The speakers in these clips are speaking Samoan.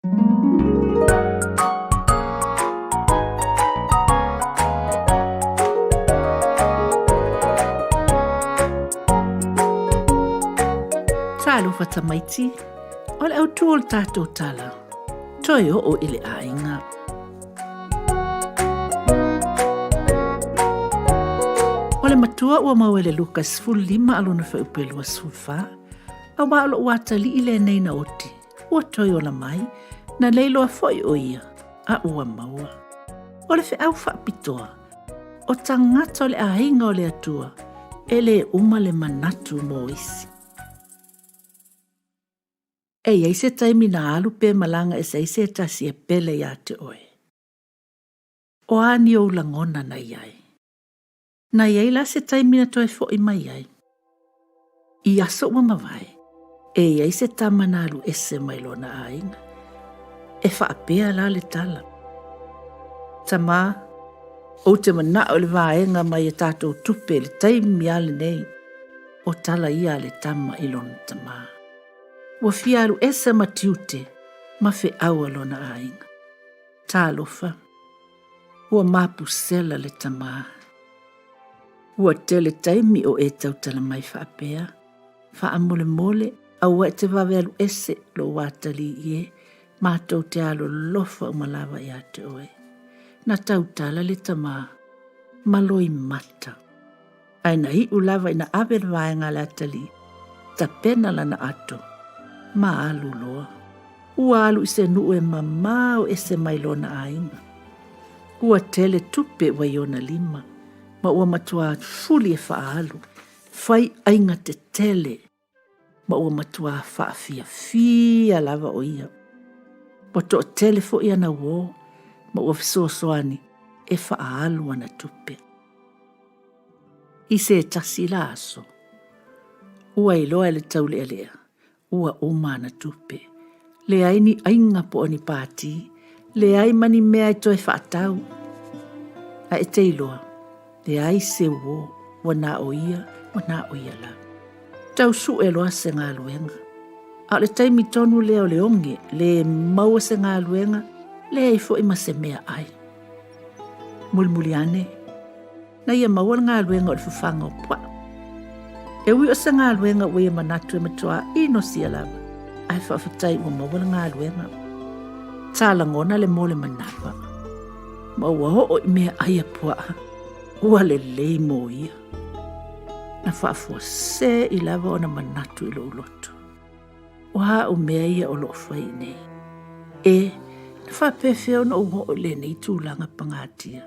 Talofa tamaiti, o le autū o le tātou tala, toe oo i le aiga. O le matua ua maua e le Luka 15 a lona fuaiupu e 24, auā o lo'u atalii lenei na oti, ua toe ola mai, na leiloa foi o ia, a ua maua. O le feau faapitoa, o tagata o le aiga o le Atua, e lē uma le manatu mo isi. E i ai se taimi na alu pe malaga ese ai se tasi e pele iā te oe. O a ni ou lagona na i ai? Na i ai la se taimi na toe foʻi mai ai? I aso ua mavae, e i ai se tama na alu ese mai lona aiga. E faapea la le tala, Tamā, ou te manaʻo i le vaega mai a tatou tupe i le taimi a lenei. O tala ia a le tama i lona tamā. Ua fia alu ese ma tiute ma feau a lona aiga. Talofa, ua mapusela le tamā. Ua tele taimi o e tautala mai faapea, Faamolemole, aua e te vave alu ese lou atalii e, matou te alolofa uma lava ia te oe. Na tautala le tamā, ma loimata. Ae na iʻu lava ina ave le vaega a le atalii, tapena lana ato, ma alu loa. Ua alu i se nuu e mamao ese mai lona aiga. Ua tele tupe ua i ona lima, ma ua matua fuli e faaalu, fai aiga tetele, ma ua matua faafiafia lava o ia. Ua toatele foi ana uō, ma ua fesoasoani e faaalu ana tupe. I se tasi la aso, ua iloa e le taulealea ua uma ana tupe. Leai ni aiga po o ni pātī, leai ma ni mea e toe faatau. A e te iloa, leai se uō, ua na o ia, ua na o ia la. Tau suʻe loa se galuega. A o le taimi tonu lea o le oge, le maua se galuega, leai foi ma se mea ʻai. Mulimuli ane, na ia maua le galuega o le fafaga o puaa. E ui o se galuega ua ia manatu e matuā inosia lava, ae faafetai ua maua le galuega. Sa lagona le mo le manawa, ma ua oo i mea ʻai a puaa, ua lelei mo ia. Na faafuasei lava ona manatu i lou loto. O a au mea ia o lo o fai nei? E, na faapefea ona ou oo i lenei tulaga pagatia?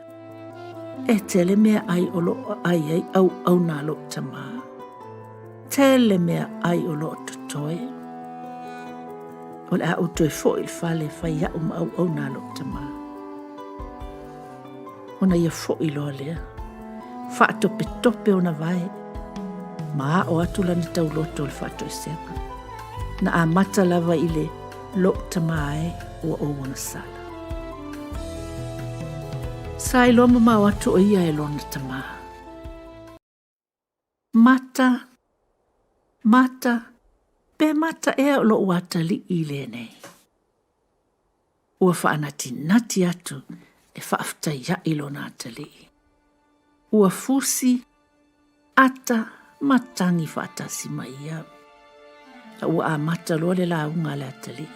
E tele mea ai o lo o aai ai auauna a lou tamā. Tele mea ai o lo o totoe. O le a ou toe foi i le fale e fai au ma auauna a lou tamā. Ona ia foi loa lea. Faatopetope ona vae, ma ao atu lana tauloto o le faatoesega. Na amata lava i le lou tamā e ua ou agasala. Sa iloa mamao atu o ia e lona tamā. Mata, mata, pe mata ea o lou atalii lenei? Ua faanatinati atu e faafetaiaʻi lona atalii. Ua fusi, ata ma tagi faatasi ma ia. A ua amata loa le lauga a le atalii.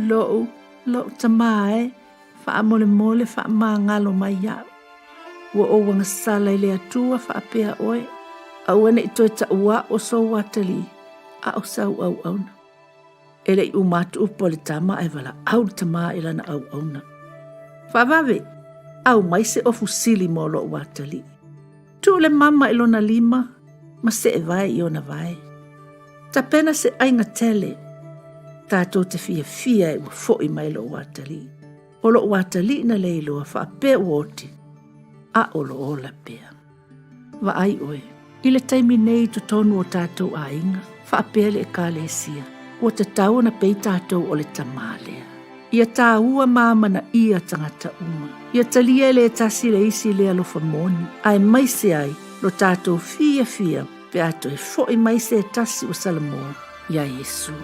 Lou, lou tamā e, faamolemole faamagalo mai iaʻu. Ua ou agasala i le Atua faapea oe, aua ne i toe taʻu aʻo sou atalii, a o sau auauna. E le i uma atu upu a le tama ae valaau le tamā i lana auauna. Faavave, aumai se ofu sili mo lou atalii. Tuu le mama i lona lima ma seevae i ona vae. Tapena se aiga tele. Tatou te fiafia e ua foi mai lou atalii. O lou atalii na le iloa faapea ua oti, a o lo ola pea. Vaai oe, i le taimi nei i totonu o tatou aiga, faapea le Ekalesia, ua tatau ona pei tatou o le tamā lea. Ia tāua ma amanaia tagata uma. Ia talia e le tasi le isi le alofa moni, aemaise ai lo tatou fiafia pe a toe foi mai se tasi ua Salamō iā Iesu.